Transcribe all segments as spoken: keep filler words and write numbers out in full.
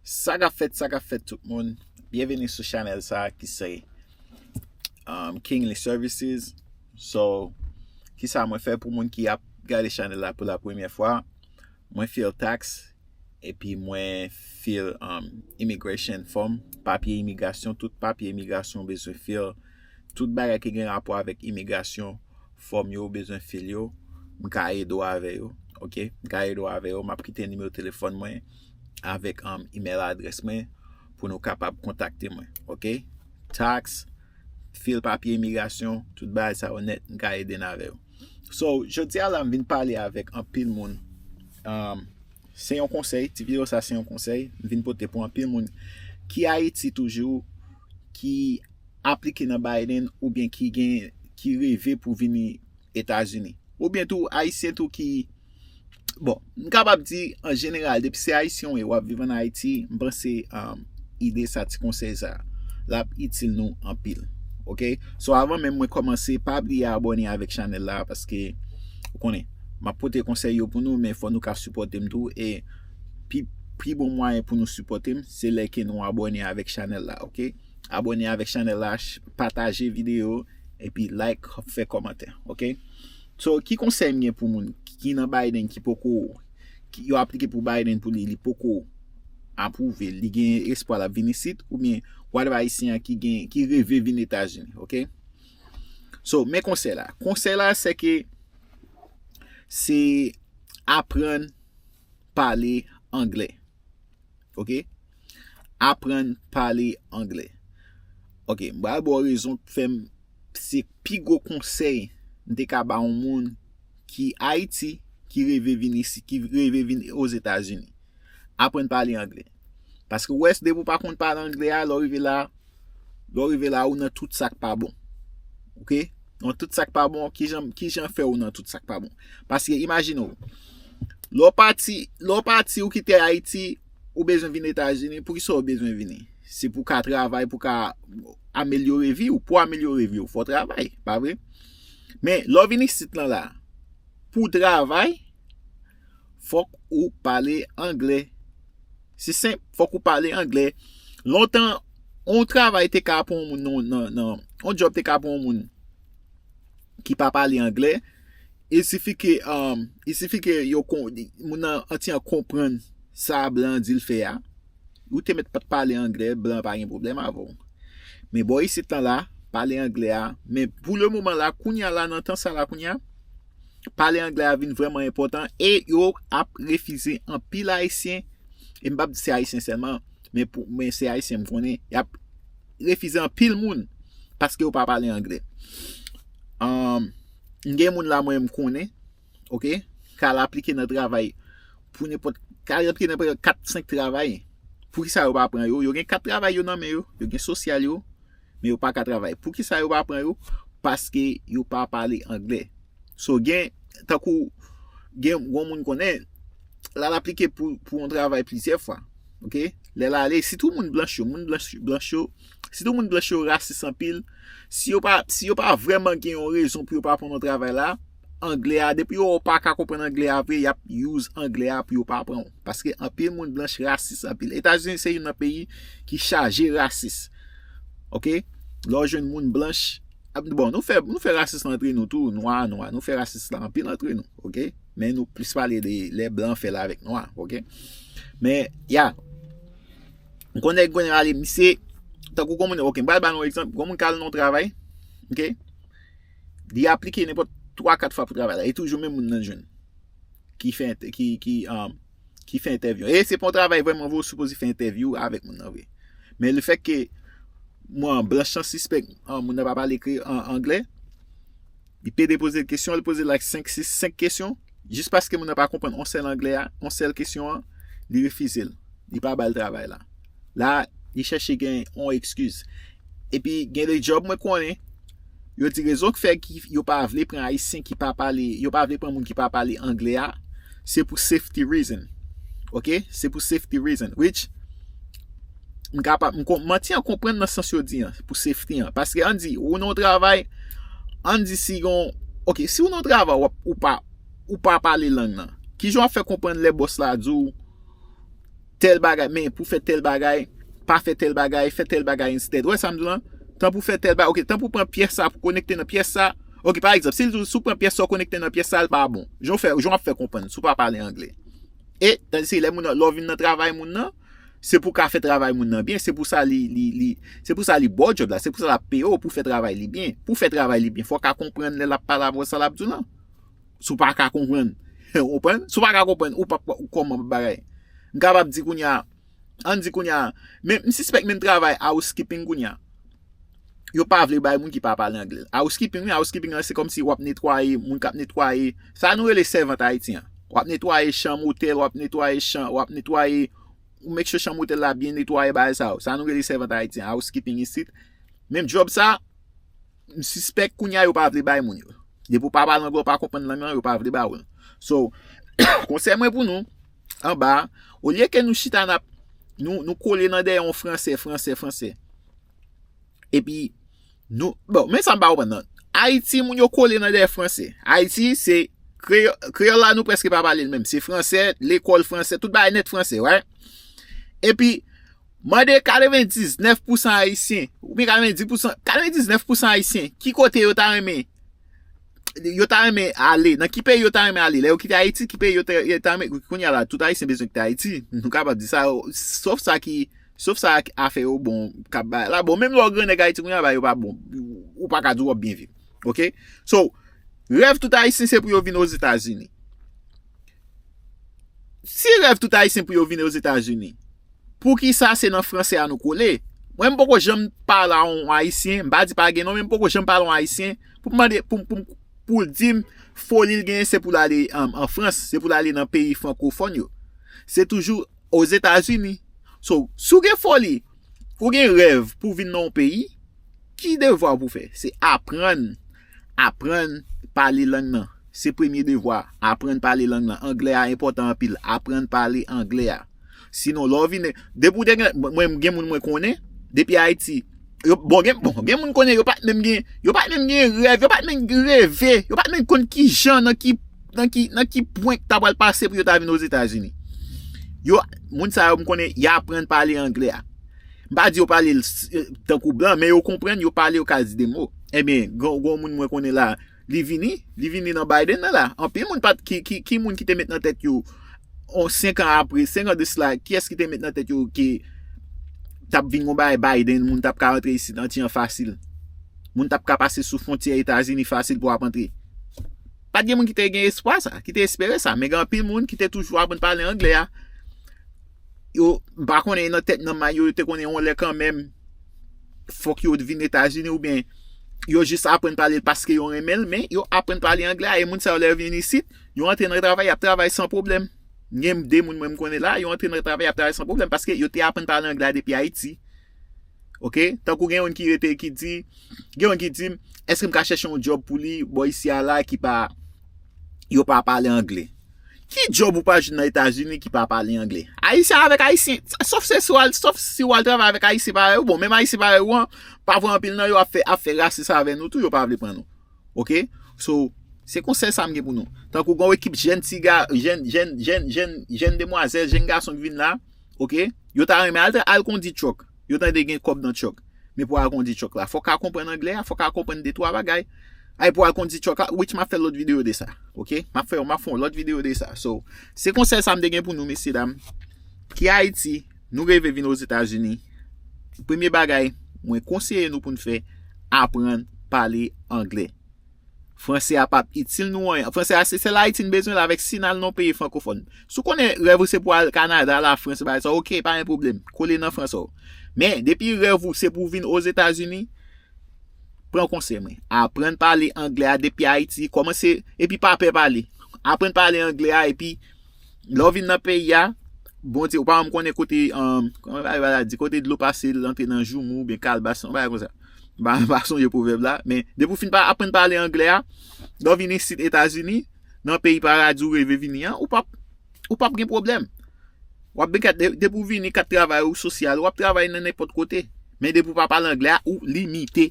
Sa k ap fèt, sa k ap fèt tout moun. Byenveni sou chanèl sa ki se um, Kingly Services. So, kisa mwen fè pou moun ki ap gade chanèl la pou la premyè fwa? Mwen fil tax, epi mwen fil um, immigration form, papye imigrasyon, tout papye imigrasyon ou bezwen fil, tout bagay ki gen rapò avèk imigrasyon, fòm yo ou bezwen fil yo, m ka ede w avè yo. Ok, m ka ede w avè yo. M ap kite nimewo telefòn mwen avèk um, email adrès mwen pou nou kapab kontakte mwen. Ok, tax, fil papye imigrasyon, tout bagay sa yo nèt, m ka ede n avè yo. So, jodi a la, m vin pale avèk anpil moun. Um, se yon konsèy, ti videyo sa se yon konsèy m vin pote pou anpil moun ki Ayiti toujou, ki aplike nan Biden oubyen ki gen ki reve pou vini Etazini. Oubyen tou Ayisyen tou ki, bon, m kapab di an jeneral, depi se Ayisyen w ye, w ap viv an Ayiti, m panse um, ide sa, ti konsèy sa l ap itil nou anpil. Ok, so avan menm mwen kòmanse, pa bliye abòne avèk chanèl la, paske ou konnen m ap pote konsèy yo pou nou, men fò nou ka sipòte m tou. E pi, pi bon mwayen pou nou sipòte m se lè ke nou abòne avèk chanèl la. Ok, abòne avèk chanèl la, pataje videyo, epi like, fè kòmantè. Ok, so ki konsèy m gen pou moun ki nan Biden, ki poko, ki yo aplike pou Biden pou li, li poko apwouve, li gen espwa l ap vin isit, oubyen whatever, Ayisyen an ki gen, ki reve vin Etazini. Ok, so men konsèy la, konsèy la se ke se aprann pale anglè. Ok, aprann pale anglè. Ok, m pral ba w rezon k fè m, se pi gwo konsèy m te ka ba yon moun ki Ayiti, ki reve vin isi, ki reve vin Ozetazini. Aprann pale anglè. Paske w wè, depi w pa konn pale anglè a, lè w rive la, lè w rive la, ou nan tout sa k pa bon. Ok, nan tout sa k pa bon, kijan, kijan fè ou nan tout sa k pa bon? Paske imajine w, lè w pati, lè w pati, ou kite Ayiti, ou bezwen vin Etazini, poukisa w bezwen vini? Se pou w ka travay, pou w ka amelyore vi w. Pou w amelyore vi w, fò w travay, pa vre? Men lè w vin isit lan la, pou w travay, fòk ou pale anglè. Se senp, fòk ou pale anglè. Lontan, yon travay te ka pran yon moun nan, nan, nan, yon job te ka pran yon moun ki pa pale anglè. Il sifi ke, um, il sifi ke yo kon, moun nan anti an konprann sa blan an di l fè a. Ou te mèt pa t pale anglè, blan pa gen pwoblèm avè w. Men bò isit lan la, pale anglè a. Men pou le moman la, kounye a la, nan tan sa la, kounye a, pale anglè a vin vrèman enpòtan e yo ap refize anpil Ayisyen. E m p ap di se Ayisyen sèlman, men pou, men se Ayisyen m konnen. Y ap refize anpil moun paske yo pa pale anglè. Um, m gen moun la mwen m konnen, ok, k al aplike nan travay pou nenpòt, k al aplike nan kat, senk travay. Poukisa yo pa pran yo? Yo gen kat travay yo nan men yo, yo gen sosyal yo, men yo pa ka travay. Poukisa yo pa pran yo? Paske yo pa pale anglè. So, gen, tankou, gen yon moun konnen, l al aplike pou, pou yon travay plizyè fwa. Ok? Lè l ale, sitou moun blanch yo, moun blanch, blanch yo, sitou moun blanch yo rasis anpil. Si yo pa, si yo pa vrèman gen yon rezon pou yo pa pran yon travay la, anglè a, depi yo wè w pa ka konprann anglè a vre, y ap use anglè a pou yo pa pran w. Paske anpil moun blanch rasis anpil. Etazini se youn nan peyi ki chaje rasis. Ok? Lè w jwenn moun blanch, ap, bon, nou fè, nou fè rasis la antre nou tou, nwa, nwa, nou fè rasis la anpil antre nou, ok? Men nou plis pale de lè blan fè l avèk nwa, ok? Men, ya, m konnen, konnen ale, misye, tankou gon moun, ok, m pral ba nou egzanp, gon moun k al nan yon travay, ok? Li aplike nenpòt twa, kat fwa pou travay la, e toujou menm moun nan jwenn ki fè ent-, ki, ki, um, ki fè entèvyou. E se pa yon travay vrèman vre, ou sipoze fè entèvyou avèk moun nan vre. Men le fèt ke mwen, blanch lan sispèk, um, moun nan pa pale kre-, an, anglè, li pede poze l kesyon, li poze l like senk, sis, senk kesyon, jis paske moun nan pa konprann yon sèl anglè a, yon sèl kesyon an, li refize l. Li pa ba l travay la. La, li chèche gen yon ekskiz. Epi gen de job mwen konnen, yo di rezon k fè ki yo pa vle pran Ayisyen ki pa pale, yo pa vle pran moun ki pa pale anglè a, se pou safety reason. Ok? Se pou safety reason. Which, m kapab, m kon-, manti an konprann nan sans yo di an, pou safety an. Paske ann di, ou nan yon travay, ann di si yon, ok, si ou nan yon travay, w ap, ou pa, ou pa pale lang nan. Kijan w ap fè konprann lè bòs la di w, tèl bagay, men pou fè tèl bagay, pa fè tèl bagay, fè tèl bagay instead. Wè sa m di w lan? Tan pou fè tèl bagay, ok, tan pou pran pyès sa, pou konekte nan pyès sa. Ok, pa egzanp, si l di w, si w pran pyès sa, w konekte nan pyès sa, l pa bon. Jan w fè, jan w ap fè konprann, si w pa pale anglè. E, tandis lè moun nan, lè w vin nan travay moun nan, se pou w ka fè travay moun nan byen, se pou sa li, li, li, se pou sa li ba w djòb la, se pou sa l ap peye w pou fè travay li byen. Pou fè travay li byen, fò w ka konprann lè l ap pale avè w sa l ap di w lan. Si w pa ka konprann, w konprann? Si w pa ka konprann, ou p ap, ou kòman bagay? M kapab di kounye a, ann di kounye a, men m sispèk menm travay housekeeping kounye a, yo pa vle bay moun ki pa pale anglè. Housekeeping, wi, housekeeping lan, se kòmsi w ap netwaye, moun k ap netwaye, sa nou rele sèvant ayiti an. W ap netwaye chanm otèl, w ap netwaye chanm, w ap netwaye, ou make sure chanm otèl la byen netwaye, bagay sa yo. Sa nou rele sèvant ayiti an, housekeeping isit. Menm djòb sa, m sispèk kounye a yo pa vle bay moun yo. Depi w pa pale anglè, w pa konprann lang lan, yo pa vle ba w l. So, konsèy mwen pou nou, anba, olye ke nou chita n ap, nou, nou kole nan dèyè yon fransè, fransè, fransè. Epi, nou, bon, men sa m pa konprann nan. Ayiti, moun yo kole nan dèyè fransè. Ayiti, se kreyò-, kreyòl la, nou prèske pa pale l menm. Se fransè, lekòl fransè, tout bagay nèt fransè, right? Epi, mande katrevendiznèf pousan ayisyen, oubyen katrevendis pousan, katrevendiznèf pousan ayisyen, ki kote yo ta renmen, yo ta renmen ale, nan ki peyi yo ta renmen ale, lè yo kite Ayiti, ki peyi yo ta, yo ta renmen, kounye a la, tout ayisyen bezwen kite Ayiti, nou kapab di sa, sof sa ki, sof sa afè yo bon, k ap bay la, bon, menm lè w grannèg Ayiti, kounye a, bagay yo pa bon, ou pa ka di w ap byen viv, ok? So, rèv tout ayisyen se pou yo vin Ozetazini. Si rèv tout ayisyen pou yo vin Ozetazini, poukisa se nan fransè a nou kole? Mwen, m poko janm pale a yon ayisyen, m pa di pa gen non, men m poko janm pale a yon ayisyen pou m mande, pou, pou, pou l di m foli l genyen se pou l ale an, an Frans, se pou l ale nan peyi frankofòn yo. Se toujou Ozetazini. So, si w gen foli, ou gen rèv pou w vin nan yon peyi, ki devwa w pou fè? Se aprann, aprann pale lang nan. Se premye devwa, aprann pale lang nan. Anglè a enpòtan anpil, aprann pale anglè a. Sinon, lè w vin, depi w te gen, mwen, mwen, gen moun mwen konnen, depi Ayiti, yo, bon, gen, bon, gen moun konnen, yo pa t menm gen, yo pa t menm gen rèv, yo pa t menm reve, yo pa t menm konn ki jan, nan ki, nan ki, nan ki pwen k ta pral pase pou yo ta vin Ozetazini. Yo, moun sa yo, m konnen, y aprann pale anglè a. M pa di yo pale l s-, tankou blan, men yo konprann, yo pale, yo ka di de mo. Ebyen, gon, gon moun mwen konnen la, li vini, li vini nan Biden nan la. Anpil moun pa t, ki, ki, ki moun ki te met nan tèt yo, on senk an apre, senk an de sila, kiyès ki te met nan tèt yo ke t ap vin gon bagay Biden, moun t ap ka rantre isit an ti jan fasil? Moun t ap ka pase sou fwontyè Etazini fasil pou ap antre? Pa t gen moun ki te gen espwa sa, ki te espere sa, men gen anpil moun ki te toujou aprann pale anglè a. Yo, m pa konnen nan tèt nan may yo, yo te konnen yon lè kanmenm, fòk yo vin Etazini oubyen yo jis aprann pale l paske yo renmen l, men yo aprann pale anglè a, e moun sa yo lè yo vin isit, yo antre nan travay, y ap travay san pwoblèm. Gen de moun mwen m konnen la, yo antre nan travay, y ap travay san pwoblèm paske yo te aprann pale anglè a depi Ayiti. Ok? Tankou gen youn ki rete, ki di, gen youn ki di m, èske m ka chèche yon djòb pou li, bò isi a la, ki pa, yo pa pale anglè? Ki djòb ou pa jwenn nan Etazini ki pa pale anglè? Ayisyen avèk Ayisyen, sof se si w al, sof si w al travay avèk Ayisyen parèy ou, bon, menm Ayisyen parèy ou an, pa vre anpil nan yo ap fè, ap fè rasis avè nou tou, yo pa vle pran nou. Ok? So, se konsèy sa m gen pou nou. Tankou gon ekip jèn tiga, jèn, jèn, jèn, jèn, jèn demwazèl, jèn gason ki vin la, ok? Yo ta renmen al, al kondi truck. Yo tande gen kòb nan truck. Men pou al kondi truck la, fòk ka konprann anglè a, fòk ka konprann de twa bagay. Ay, pou al kondi truck la, which m ap fè lòt videyo de sa. Ok? M ap fè, m ap fè yon lòt videyo de sa. So, se konsèy sa m te gen pou nou, mesye dam. Ki Ayiti, nou reve vin Ozetazini. Premye bagay, mwen konseye nou pou n fè, aprann pale anglè. Fransè a p ap itil nou anyen. Fransè a se sèl Ayiti n bezwen l avèk si n al nan yon peyi frankofòn. Si w konnen rèv ou se pou al Kanada, Lafrans, bagay sa, ok, pa gen pwoblèm. Kole nan Frans ou. Men, depi rèv ou se pou w vin Ozetazini, pran konsèy mwen. Aprann pale anglè a depi Ayiti, kòmanse, epi pa pè pale. Aprann pale anglè a, epi lè w vin nan peyi a, Bondye, ou pa janm konnen kote, um, kòman bagay la di, kote dlo pase, l antre nan joumou, oubyen kalbas, yon bagay konsa. M pa, m pa sonje pwovèb la, men depi w fin pa aprann pale anglè a, lè w vin isit Etazini, nan peyi paradi w reve vini an, ou p ap, ou p ap gen pwoblèm. W ap byen kat, de-, depi w vini, kat travay ou sosyal, w ap travay nan nenpòt kote. Men depi w pa pale anglè a, ou limite.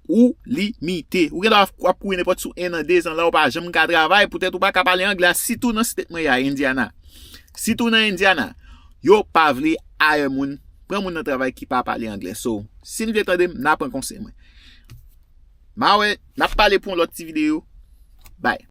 Ou limite. Ou gen dwa w ap kouri nenpòt sou en an, de zan la, ou pa janm ka travay, poutèt ou pa ka pale anglè a, sitou nan state mwen ye a, Indiana. Sitou nan Indiana. yo pa vle hire moun, pran moun nan travay ki pa pale anglè. So, si n vle tande m, n a pran konsèy mwen. M a wè, n ap pale pou yon lòt ti videyo. Bye.